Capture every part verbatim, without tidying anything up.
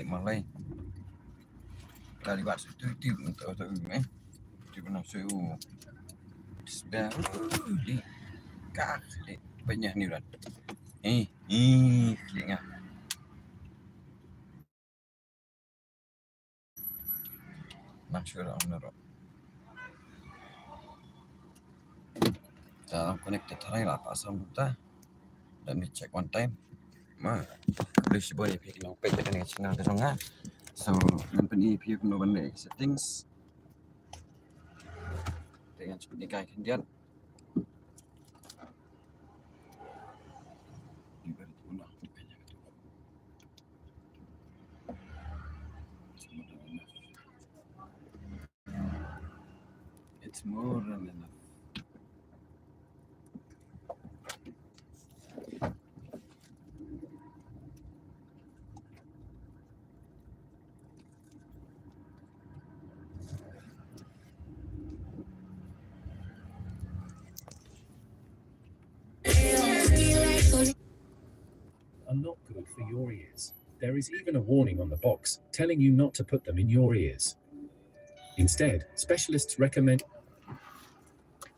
Malai. Tali bat tu tu tu tu me. Tu pernah su. Sbeh li ka li banyak ni rat. Eh, eh, li nga. Nang sure am nero. Ta connect ta tharai la pasang ta. Let me check one time. Ma, please boy, if you know, pay the connection na the song. So, ngan pyn-i ïa phi kumno ban leh settings. Te ngan shu pyn-i kai khyndiat. It's more than enough. Are not good for your ears. There is even a warning on the box telling you not to put them in your ears. Instead, specialists recommend.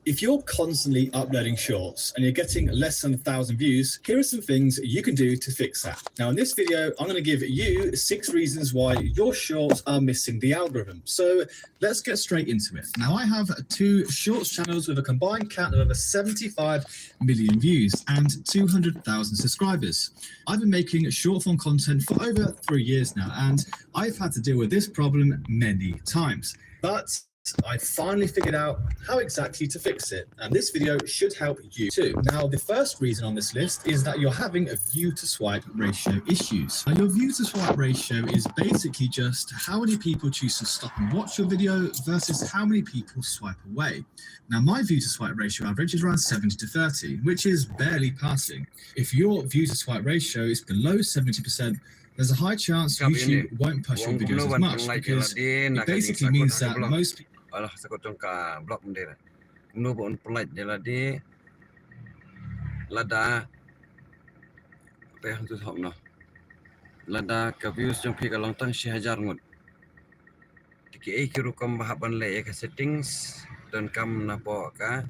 If you're constantly uploading shorts and you're getting less than a thousand views, here are some things you can do to fix that. Now, in this video, I'm gonna give you six reasons why your shorts are missing the algorithm. So let's get straight into it. Now, I have two shorts channels with a combined count of over seventy-five million views and two hundred thousand subscribers. I've been making short form content for over three years now, and I've had to deal with this problem many times. But I finally figured out how exactly to fix it, and this video should help you too. Now, the first reason on this list is that you're having a view to swipe ratio issues. Now, your view to swipe ratio is basically just how many people choose to stop and watch your video versus how many people swipe away. Now, my view to swipe ratio average is around seventy to thirty, which is barely passing. If your view to swipe ratio is below seventy percent, there's a high chance YouTube won't push your videos as much because it basically means that most people. Alah, sakut jong ka block mendera. Kumno ba un pynlait ïa lade lada, pe hang tu thok noh. Lada ka views jong phi ka long tang shi hajar ngut. Te kiei ki rukom ba hap ban leh ïa ka settings, donkam napoh ka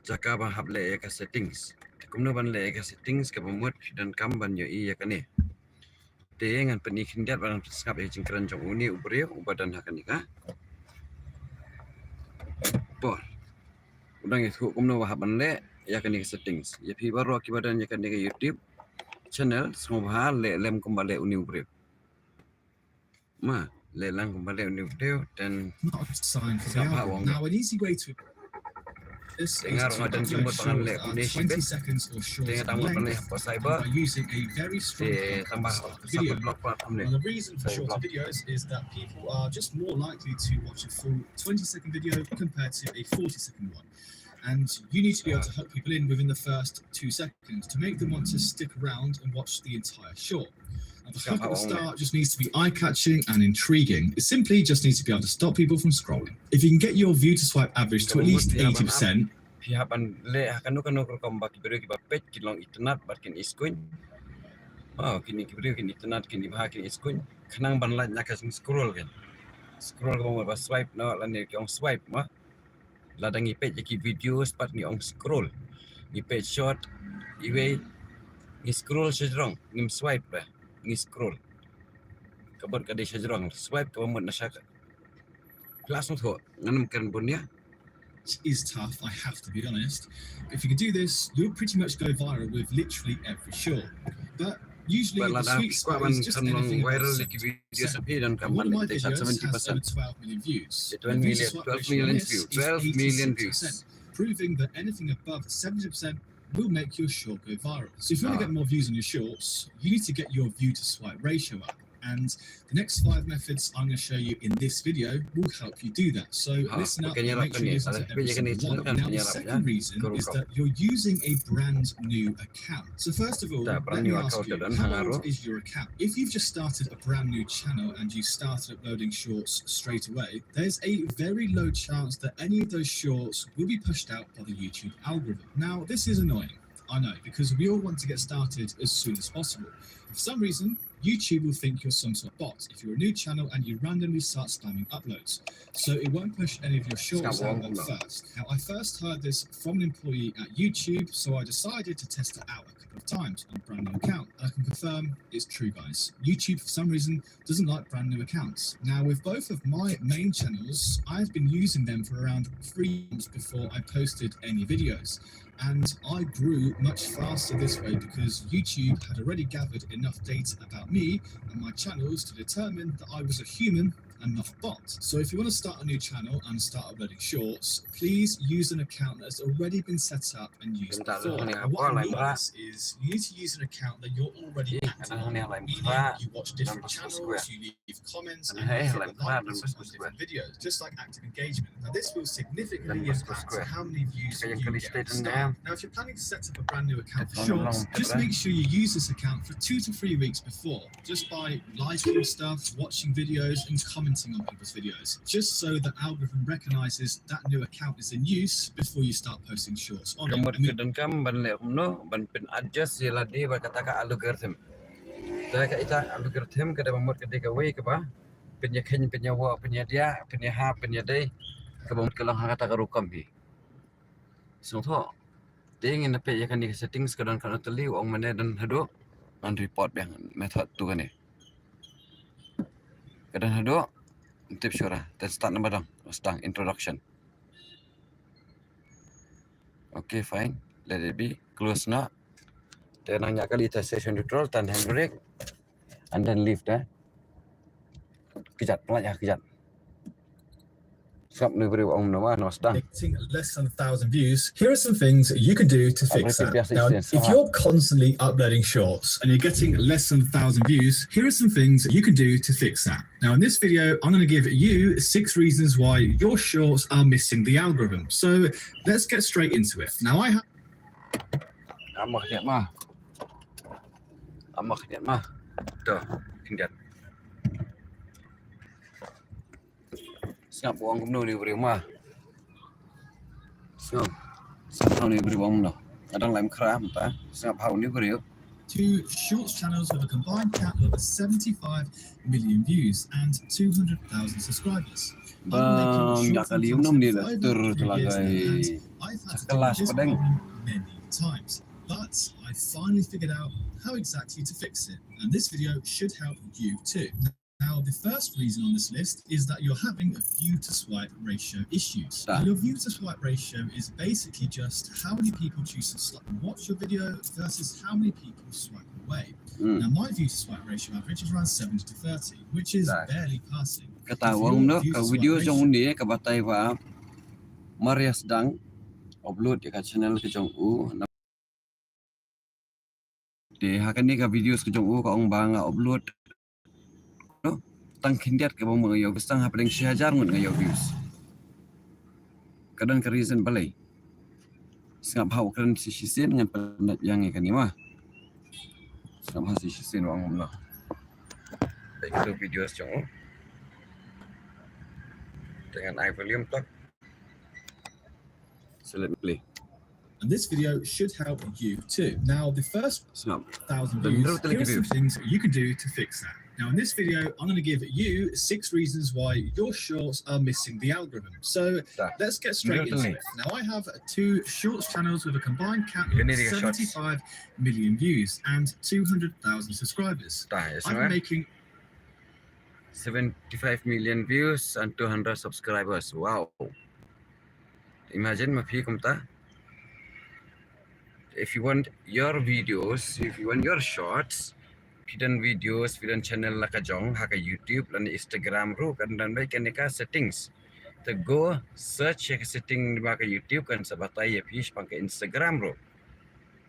jaka ba hap leh ïa ka settings. Te kumno ban leh ïa ka settings kaba mut phi donkam ban ïohi ïa kane. Te ngan pyni khyndiat ba ngan pynsngap ïa ka jingkren jong une u briew uba don ha kane ka por. U dang ïathuh kumno ba hap ban leh ïa kane ka settings. Ïa phi baroh kiba don ïa kane ka YouTube channel, sngewbha leh lem kumba leh une u briew. Ma, leh lang kumba leh une u briew, then. Not a sign for the album. Now, an easy way to this is to upload short, uh, twenty seconds or shorter length, and by using a very strong cup to start the video. Now, the reason for shorter videos is that people are just more likely to watch a full twenty second video compared to a forty second one. And you need to be able to hook people in within the first two seconds to make them want to stick around and watch the entire short. Now, the hook at the start just needs to be eye-catching and intriguing. It simply just needs to be able to stop people from scrolling. If you can get your view to swipe average to at least eighty percent. Phi hap ban leh ha kano kano ka rukom ba ki briew kiba peit ki long itynnad bad kin iskuin. Oh, kine ki briew kin itynnad, kin ibha, kin iskuin. Khnang ban lait na ka jing-scroll kan. Scroll kaba mut ba swipe noh lane ki ong swipe ma. Lada ngi peit ïa ki videos pat ngi ong scroll. Ngi peit short, iwei, ngi scroll shajrong, ngim swipe ba, ngi scroll. Ka bot ka dei shajrong, swipe kaba mut na sha ka. Phi la sngewthuh, ngan ym kren bun ïa. It is tough, I have to be honest. If you can do this, you'll pretty much go viral with literally every short. But usually the sweet spot is just anything above seventy percent. Now, one of my videos has over twelve million views. The views to swipe ratio on this is eighty-six percent, proving that anything above seventy percent will make your short go viral. So if you wanna get more views on your shorts, you need to get your view to swipe ratio up. And the next five methods I'm gonna show you in this video will help you do that. So listen up and make sure you listen to every single one. Now, the second reason is that you're using a brand new account. So first of all, let me ask you, how old is your account? If you've just started a brand new channel and you started uploading shorts straight away, there's a very low chance that any of those shorts will be pushed out by the YouTube algorithm. Now, this is annoying. I know, because we all want to get started as soon as possible. For some reason, YouTube will think you're some sort of bot if you're a new channel and you randomly start spamming uploads. So it won't push any of your shorts out at first. Now, I first heard this from an employee at YouTube, so I decided to test it out a couple of times on a brand new account. And I can confirm it's true, guys. YouTube, for some reason, doesn't like brand new accounts. Now, with both of my main channels, I've been using them for around three months before I posted any videos. And I grew much faster this way because YouTube had already gathered enough data about me and my channels to determine that I was a human and not a bot. So if you want to start a new channel and start uploading shorts, please use an account that's already been set up and used before. Now, what I mean by this is you need to use an account that you're already active on, meaning you watch different channels, you leave comments, and you hit the like buttons on different videos, just like active engagement. Now, this will significantly impact how many views you get. Now, if you're planning to set up a brand new account for shorts, just make sure you use this account for two to three weeks before, just by liking stuff, watching videos, and commenting on people's videos, just so the algorithm recognizes that new account is in use before you start posting shorts on it. Ka mut ka donkam ban leh kumno ban pyn adjust ïa lade bad kata ka algorithm. Te ka ita algorithm ka dei ba mut ka dei kawei kaba pynïakheiñ, pynïawoh, pynïadiah, pynïahap, pynïadei, kaba mut ka long ha kata ka rukom hi. Sngewthuh. Te ngin da peit ïa kane ka settings ka don katno tylli, u ong mynne don haduh. Ngan report biang method tu kane. Ka don haduh. Tip shura. Te start na ba dang. Start introduction. Okay, fine. Let it be. Close na. Te nang ñiah kali te session neutral, tan handbrake. And then leave te. Kjat, pynlait ha kjat. Sngap ne briew ong namar na sdang. Getting less than a thousand views. Here are some things you can do to fix that. Now, if you're constantly uploading shorts and you're getting less than a thousand views, here are some things you can do to fix that. Now, in this video, I'm gonna give you six reasons why your shorts are missing the algorithm. So, let's get straight into it. Now, I have Ama khyndiat ma. Ama khyndiat ma. To, khyndiat. Sngap u ong kumno ne u briew ma. Sngap. Sngap hau ne u briew ong kumno. Nga dang lait khraw mynta. Sngap hau ne u briew. Two shorts channels with a combined catalog of seventy-five million views and two hundred thousand subscribers. I've been making shorts and content for over three years now, and I've had to deal with this problem many times. But I finally figured out how exactly to fix it, and this video should help you too. Now, the first reason on this list is that you're having a view to swipe ratio issues. Now, your view to swipe ratio is basically just how many people choose to sli-, watch your video versus how many people swipe away. Now, my view to swipe ratio average is around seventy to thirty, which is barely passing. Kata u ong kumno, ka video jong u ne ka batai ba mar ïa sdang upload ïa ka channel ka jong u. Te ha kane ka videos ka jong u ka ong ba nga upload, no, tang khyndiat kaba mut nga ïoh views, tang hapdeng shi hajar ngut nga ïoh views. Ka don ka reason balei. Sngap hau kren shisien ngan pyndep ïa ngi kane ma. Sngap hau shisien u ong kumno. Te kito videos jong u. Te ngan ai volume tok. So let me play. And this video should help you too. Now, the first thousand views, here are some things you can do to fix that. Now, in this video, I'm gonna give you six reasons why your shorts are missing the algorithm. So, let's get straight into it. Now, I have two shorts channels with a combined catalog of seventy-five million views and two hundred thousand subscribers. I've been making seventy-five million views and two hundred subscribers. Wow. Imagine ma phi kumta. If you want your videos, if you want your shorts, phi don videos, phi don channel la ka jong ha ka YouTube lane Instagram ruh, kan don beit kane ka settings. Te go search ïa ka setting ba ka YouTube, kan sa batai ïa phi shaphang ka Instagram ruh.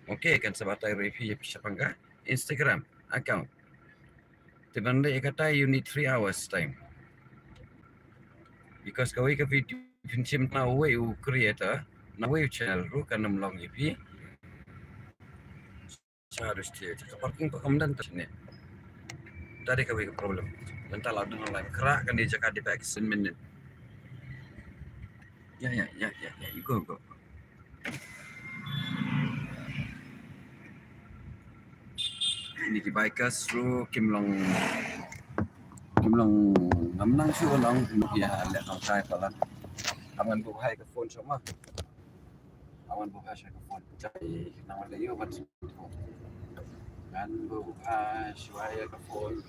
Okay, kan sa batai ruh ïa phi shaphang ka Instagram account. Te ban leh ïa kata you need three hours time. Because kawei ka video phin shim na uwei u creator, na uwei u channel ruh kan ym long ïa phi. Sha du stia, ka parking pa kam don ta shane. Ta dei kawei ka problem. Nangta la dang lai khrah kane jaka dei ba action minute. Ya, ya, ya, ya, ya, you go, go. Kine ki bikers ruh kim long, kim long, ngam nang shu ong ïa leh nang trai palat. Am ngan buh hai ka phone shuwa ma. Am ngan buh hai shuwa ka phone. Jai nang wan leh ïa u ban. Ngan buh hai shuwa ïa ka phone.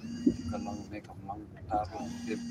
Ka long ne kam long ta long tip.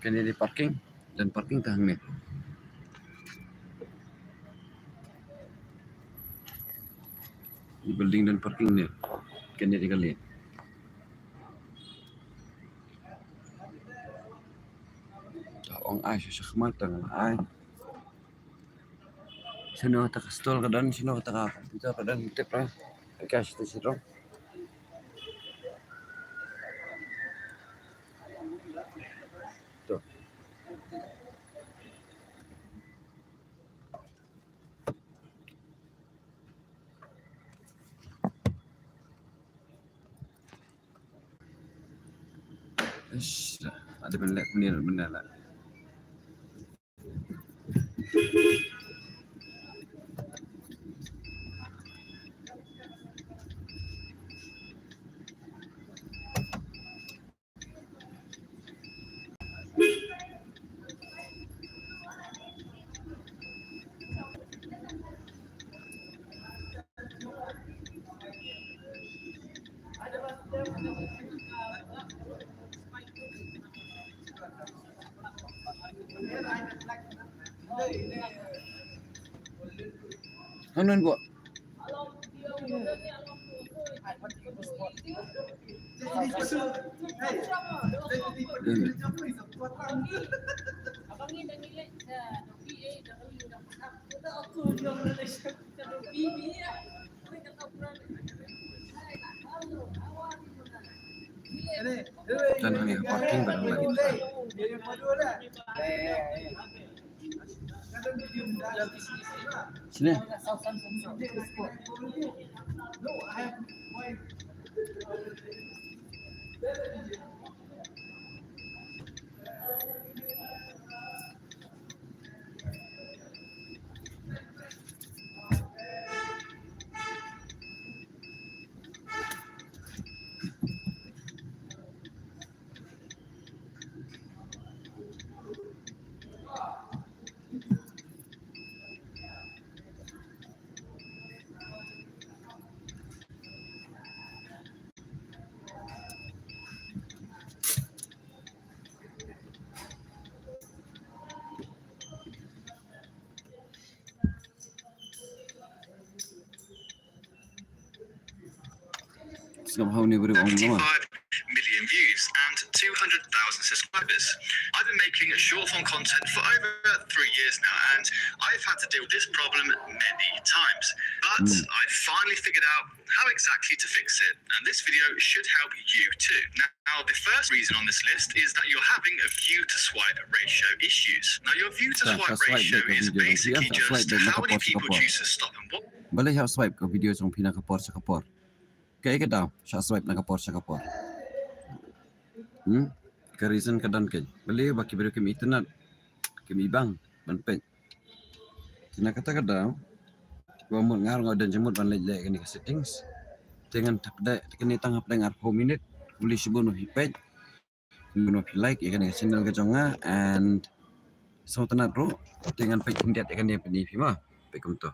Kane dei parking, don parking tang hangne. Building don parking ne. Kane dei kali. Ong ai sha khmat tang ai. Shano kata ka stall ka don, shano kata ka computer ka don, tip ra. Ka cash te shano. To. Ish, ada benda ni, benda lah. Hangnon ko. Kan hanya parking barang lagi. Sini. Ngam hau ni beri ong nama. Million views and two hundred thousand subscribers. I've been making short form content for over three years now, and I've had to deal with this problem many times. But I finally figured out how exactly to fix it, and this video should help you too. Now, the first reason on this list is that you're having a view to swipe ratio issues. Now, your view to swipe ratio is basically just how many people choose to stop and watch. Balei swipe ka video jong phi na ka por sha ka por. Kaei ka daw swipe na ka por sha ka por. Hmm? Ka reason ka don kane. Balei ba ki briew kim itynnad, kim ibang ban peit. Te na kata ka daw, ba mut nga ruh nga don jingmut ban leit leh kane ka settings. Te ngan tap dei kane tang hapdeng arphew minit. Khublei shibun ba phi peit. Khublei shibun ba phi like ïa kane ka channel ka jong nga and sngewtynnad ruh. Te ngan peit khyndiat ïa kane pyni phi ma. Peit kumto.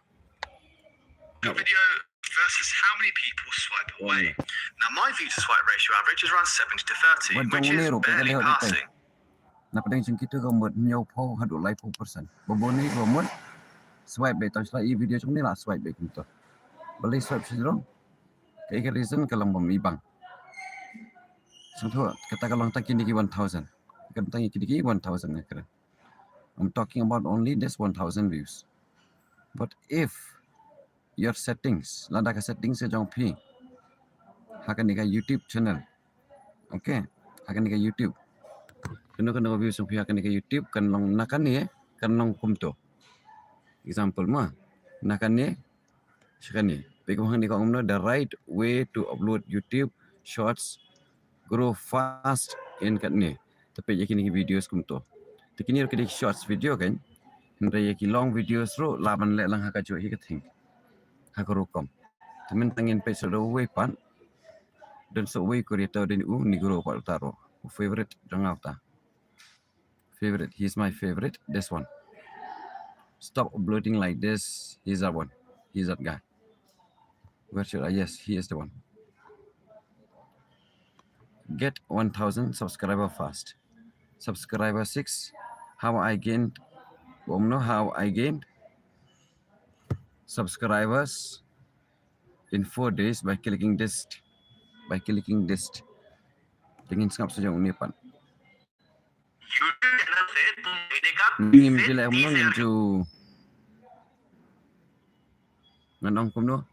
Video versus how many people swipe away. Now, my view to swipe ratio average is around seventy to thirty, which is barely passing. Na pdeng jong kito ka mut hynñiewphew haduh laiphew percent. Ba bun hi ba mut swipe beit, tang shu la i video jong ne la swipe beit kumto. Balei swipe shisha jrong? Kaei ka reason? Ka long bym ibang. Sngewthuh, kata ka long tang kine ki one thousand. Ka long tang kine ki one thousand nga kren. I'm talking about only this one thousand views. But if your settings, lada ka settings ka jong phi ha kane ka YouTube channel. Okay, ha kane ka YouTube. Kano kano ka views jong phi ha kane ka YouTube kan long na kane, kan long kumto. Example ma, na kane sha kane. Peit kumba hangne ka ong kumno, the right way to upload YouTube shorts grow fast in kane. Te peit ïa kine ki videos kumto. Te kine ruh ki dei ki shorts video kan. Hynrei ïa ki long videos ruh lah ban leh lang ha kajuh hi ka thing. Ha ka rukom. Te mynta ngin peit sha uwei pat. Don sha uwei creator, don u Negro pat uta ruh. U favorite jong nga uta. Favorite. He's my favorite. This one. Stop uploading like this. He's that one. He's that guy. Where should I? Yes, he is the one. Get one thousand subscriber fast. Subscriber six. How I gained, um, no, how I gained subscribers in four days by clicking this, by clicking this. Te ngin sngap sha jong une pat. Ngim ju leh kumno, ngim ju. Ngan ong kumno.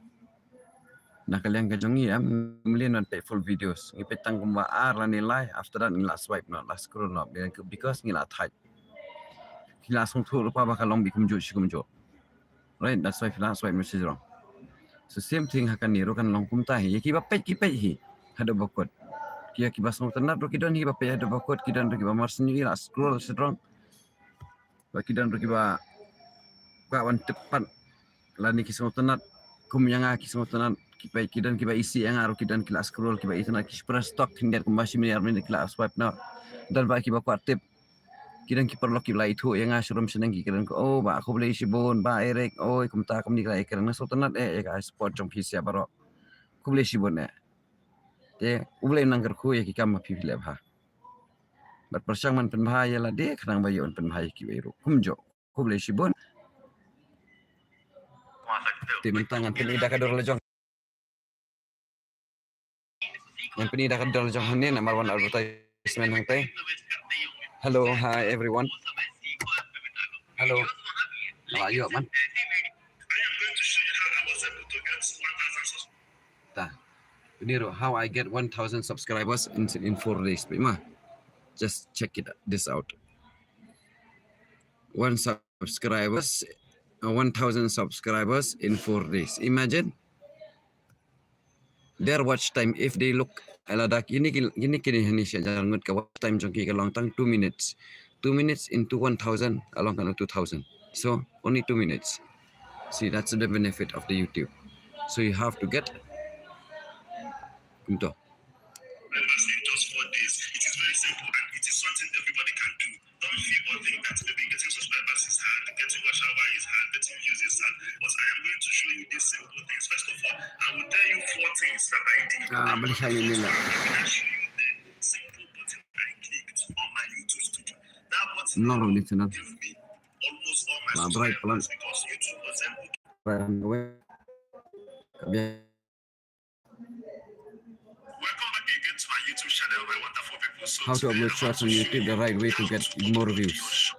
Na ka liang ka jong ngi em, ngim leh noh peit full videos. Ngi peit tang kumba ar lane lai, after that ngi la swipe noh, la scroll noh. Because ngi la thait. Ngi la sngewthuh lypa ba ka long beit kumjuh shi kumjuh. Right, that's why phi la swipe noh shi jrong. So same thing ha kane ruh kan long kumta hi. Ïa kiba peit ki peit hi haduh ba kut. Ïa kiba sngewtynnad ruh ki don hi ba peit haduh ba kut, ki don ruh kiba mar sniew la scroll shi jrong. Ba ki don ruh kiba kwah wan tip pat lane ki sngewtynnad kum ïa nga, ki sngewtynnad ki peit, ki don kiba isih ïa nga ruh ki don, ki la scroll, kiba itynnad ki press stok khyndiat kumba shi minit ar minit ki la swipe noh. Don ba kiba kwah tip. Ki don ki paralok kiba la ithuh ïa nga sharum shaneng, ki kren ko, oh, Bah, khublei shibun Bah Eric, oi, kumta kumne, ki la ïakren. Nga sngewtynnad eh ïa ka support jong phi sha baroh. Khublei shibun eh. Te U Blei un nang kyrkhu ïa ki kam ba phi leh bha. Bad pyrshang ban pynbha ïa lade khnang ba ïoh ban pynbha ïa kiwei ruh. Kumjuh. Khublei shibun. Te mynta ngan pyni da ka dur la jong. Ngan pyni da ka dur la jong hangne namar wan advertisement hangtei. Hello, hi everyone. Hello. How are you, man? Ta. Pyni ruh, how I get one thousand subscribers in, in four days. Peit ma. Just check it, this out. One subscribers, uh, one thousand subscribers in four days. Imagine their watch time, if they look, lada kine ki, kine ki hangne sha jar ngut, ka watch time jong ki ka long tang two minutes. Two minutes into one thousand, ka long kano two thousand. So only two minutes. See, that's the benefit of the YouTube. So you have to get kumto. Members in just four days. It is very simple and it is something everybody can do. Don't feel or think that maybe getting subscribers is hard, getting watch hour is hard, getting views is hard. But I am going to show you these simple things. First of all, I will tell you four things that I did. Ah, I will show you the simple button I clicked on my YouTube Studio. That button alone gave me almost all my subscribers because YouTube was able to. Right away. how to upload shorts on YouTube, the right way to get more views.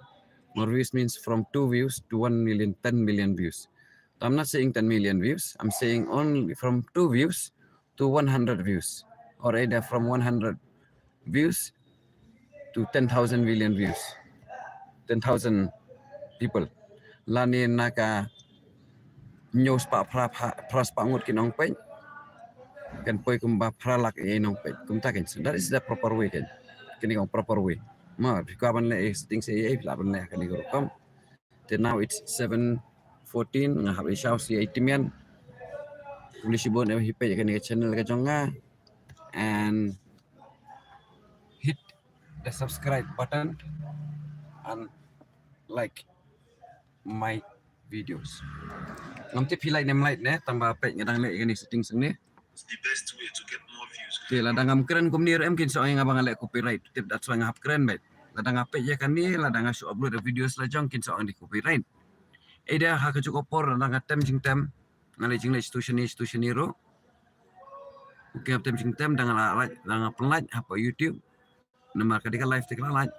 More views means from two views to one million, ten million views. I'm not saying ten million views. I'm saying only from two views to one hundred views, or either from one hundred views to ten thousand million views, ten thousand people. Lane na ka hynñiew spah phra, phra, phra spah ngut ki nongpeit, kan poi kumba phra lak ïa ki nongpeit. Kumta kan. So that is the proper way kan. Kane ka proper way. Ma, phi kwah ban leh ïa setting sa ïa, phi lah ban leh kane ka rukom. Te now it's seven fourteen, nga hap ïa shaw sha ïa i tymmen. Khublei shibun ïa phi peit ïa kane ka channel ka jong nga. And hit the subscribe button and like my videos. Ngam tip phi like ne em like ne, tang ba peit nga dang leh ïa kane setting shangne. Te lada ngam kren kumne ruh em kin sa ong ïa nga ba nga leh copyright. Tip, that's why nga hap kren beit. Lada nga peit ïa kane, lada nga shu upload ïa videos la jong kin sa ong ïa nga copyright. Ïa da ha kajuh ka por lada nga tem jingtem, nga leh jingleh shatu shane shatu shane ruh. Okay, nga tem jingtem, da nga la lait, da nga pynlait hapoh YouTube. Namar ka dei ka live te ka la lait.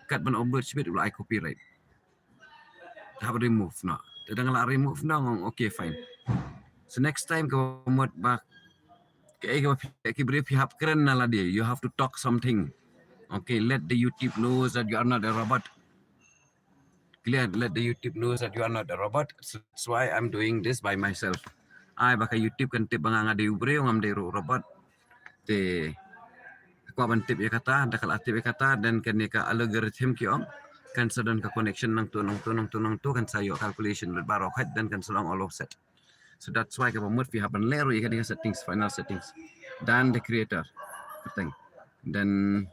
Kat ban upload shibit u la ai copyright. Hap remove noh. Te da nga la remove noh nga ong okay, fine. So next time kaba mut ba kaei kaba phi, ki briew phi hap kren na lade, you have to talk something. Okay, let the YouTube knows that you are not a robot. Clear, let the YouTube knows that you are not a robot. So that's why I'm doing this by myself. Ai ba ka YouTube kan tip ba nga nga dei u briew, ngam dei ruh u robot. Te kwah ban tip ïa kata, da ka la tip ïa kata, then kane ka algorithm ki ong kan sa don ka connection nangtu nangtu nangtu nangtu, kan sa ïoh calculation lut baroh khat, then kan sa long all offset. So that's why kaba mut phi hap ban leh ruh ïa kane ka settings, final settings. Then the creator. Kyrteng. Then,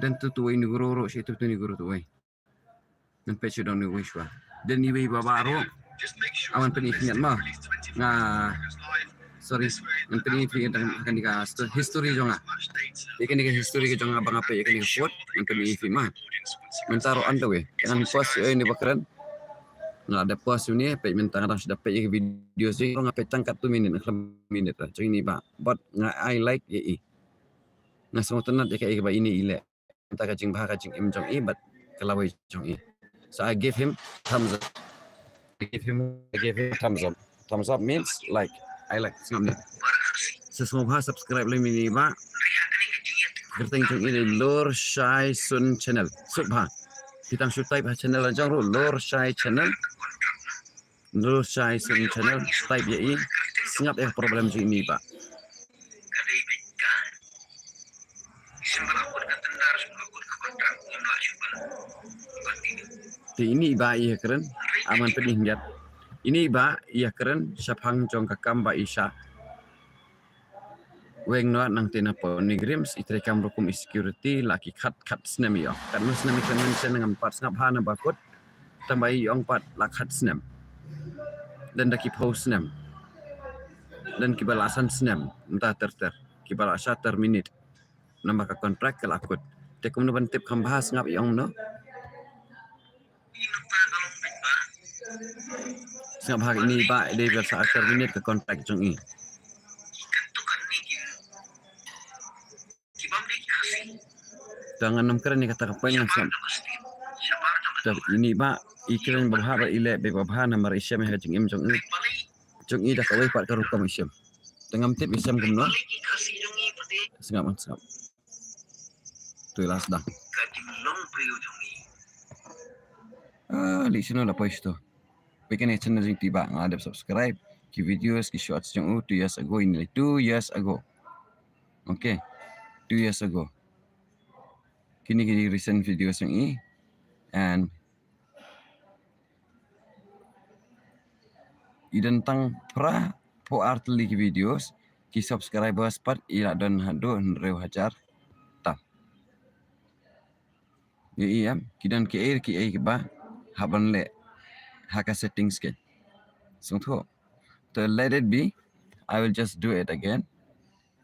then tu tu wei ni guru ruh, shi tu tu ni guru tu wei. Ngan peit sha dong ni wei shuwa. Then iwei ba ba ruh. Awan pyni phi ngat ma. Nga, sorry. Ngan pyni phi ngat kane ka sto-, history jong nga. Ïa kane ka history ka jong nga ba nga peit ïa kane ka vote. Ngan pyni phi ma. Mynta ruh on the way. Ngan pause ïa ini ba kren. Nga la dep pause ïa ini, peit mynta nga dang shu dep peit ïa ka video sha nga peit tang katto minit, katto minit. Jong ini ba. But nga, I like ïa i. Nga sngewtynnat ïa kaei kaba ini i leh. Mynta ka jingbha ka jingim jong i bad ka lawei jong i. So I give him thumbs up. I give him, I give him thumbs up. Thumbs up means like. I like. Sngap ne. Sa sngewbha subscribe lem ïa ini ba. Kyrteng jong i dei Lur Shai Sun Channel. Sngewbha. Phi tang shu type ha channel la jong ruh, Lur Shai Channel. Lur Shai Sun Channel, type ïa i, sngap ïa ka problem jong ini ba. Te ini ba i ïa kren, aman pyni ngat. Ini ba i ïa kren, shaphang jong ka kam ba i shah weng noh nangta na Port Nongrim, i treikam rukom i security, la ki khat, khat snem ïa. Katno snem i kren mention ngam pat sngap ha na ba kut, tang ba i ong pat la khat snem. Then da ki phew snem. Then kiba la san snem, mynta ter ter. Kiba la sha ter minit. Namar ka contract ka la kut. Te kumno ban tip kham bha sngap i ong no. Sngap ha ini ba, i dei ba sa ter minit ka contract jong i. Tang ngan ym kren ïa kata ka point ngan sngap. Te ini ba, i kren babha ba i leh ba babha namar i shem ha ka jingim jong i. Jong i da kawei pat ka rukom i shem. Te ngam tip i shem kumno. Sngap ngan sngap. Tu i la sdang. Ah, lei shano la poi shito. Peit kane ka channel jong i ba nga la dep subscribe ki videos ki shorts jong u two years ago, ini lei two years ago. Okay. Two years ago. Kine ki recent videos jong i. And i don tang phra phew ar tylli ki videos, ki subscribers pat i la don haduh hynriew hajar tam. Ïa i em, ki don kiei kiei kiba hap ban leh ha ka settings kein. Sngewthuh. To let it be, I will just do it again.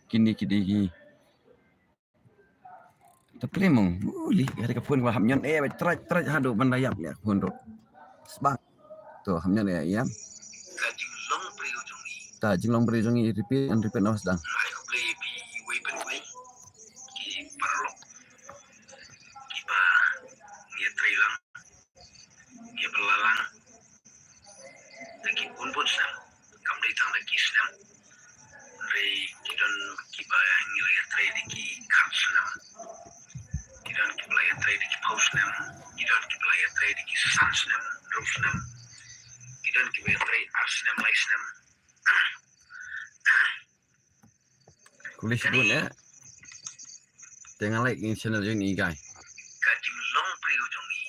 Kine ki dei ki. Te plie mong. Uli, ka dei ka phone kaba hap ñion eh, ba trai trai haduh ban da ïap ïa ka phone ruh. Sbak. To hap ñion eh ïa. Ka jinglong briew jong i. Ta jinglong briew jong i, repeat and repeat na sdang. Hai khublei ïa phi. Snem. Kam dei tang da ki snem. Hynrei ki don kiba ngi la ïatrei da ki khat snem. Ki don kiba la ïatrei da ki phew snem. Ki don kiba la ïatrei da ki san snem, hynriew snem. Ki don kiba ïatrei ar snem, lai snem. Kuli shibun eh. Te nga like ïa channel jong i guy. Ka jinglong briew jong i.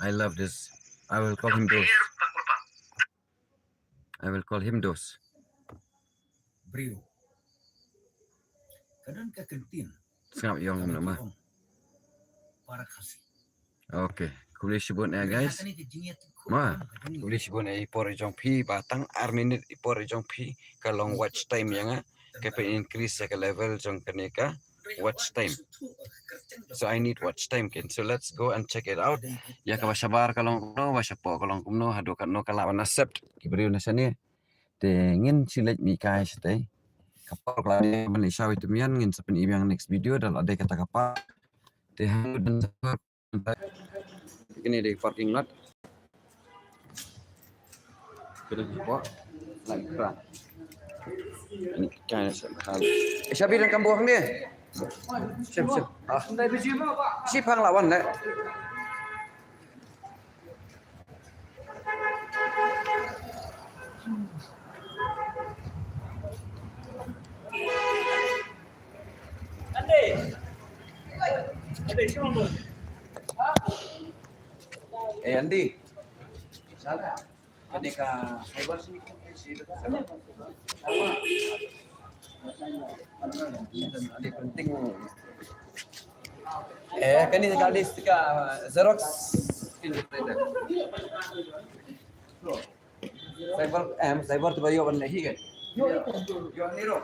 I love this. I will call him Dos. Pher bak bak. I will call him Dos. Briew. Ka don ka kyntien. Sngap ïong. Ka namar ong para Khasi. Okay. Kuli shibun eh, guys. Ma, kuli shibun eh, i por jong phi ba tang ar minit i por jong phi ka long watch time ïa nga. Ka pyn increase ïa ka level jong kane ka watch time. So I need watch time ken. So let's go and check it out. Ïa kaba shabar ka long kumno, ba shapoh ka long kumno, haduh katno ka lah ban accept ki briew na shane. Te ngin sa leit mih kai shatei. Ka por ka la dei ban leit sha wei tymmen, ngin sa pyni biang next video da la dei kata ka por. Te haduh dang Kine dei parking lot. Kine dei park. Lai kra. Ni kai na sa kali. Eh, shabi dan kambuh ni. Sip, sip. Ah. Shi phang lawan le. Eh, Andy. Salah. Kane ka fiber sini kan sini. Kane penting. Eh, kane ka list ka Xerox. Cyber, em, cyber tu ba ïoh ban leh hi kan? Ïoh ni ro.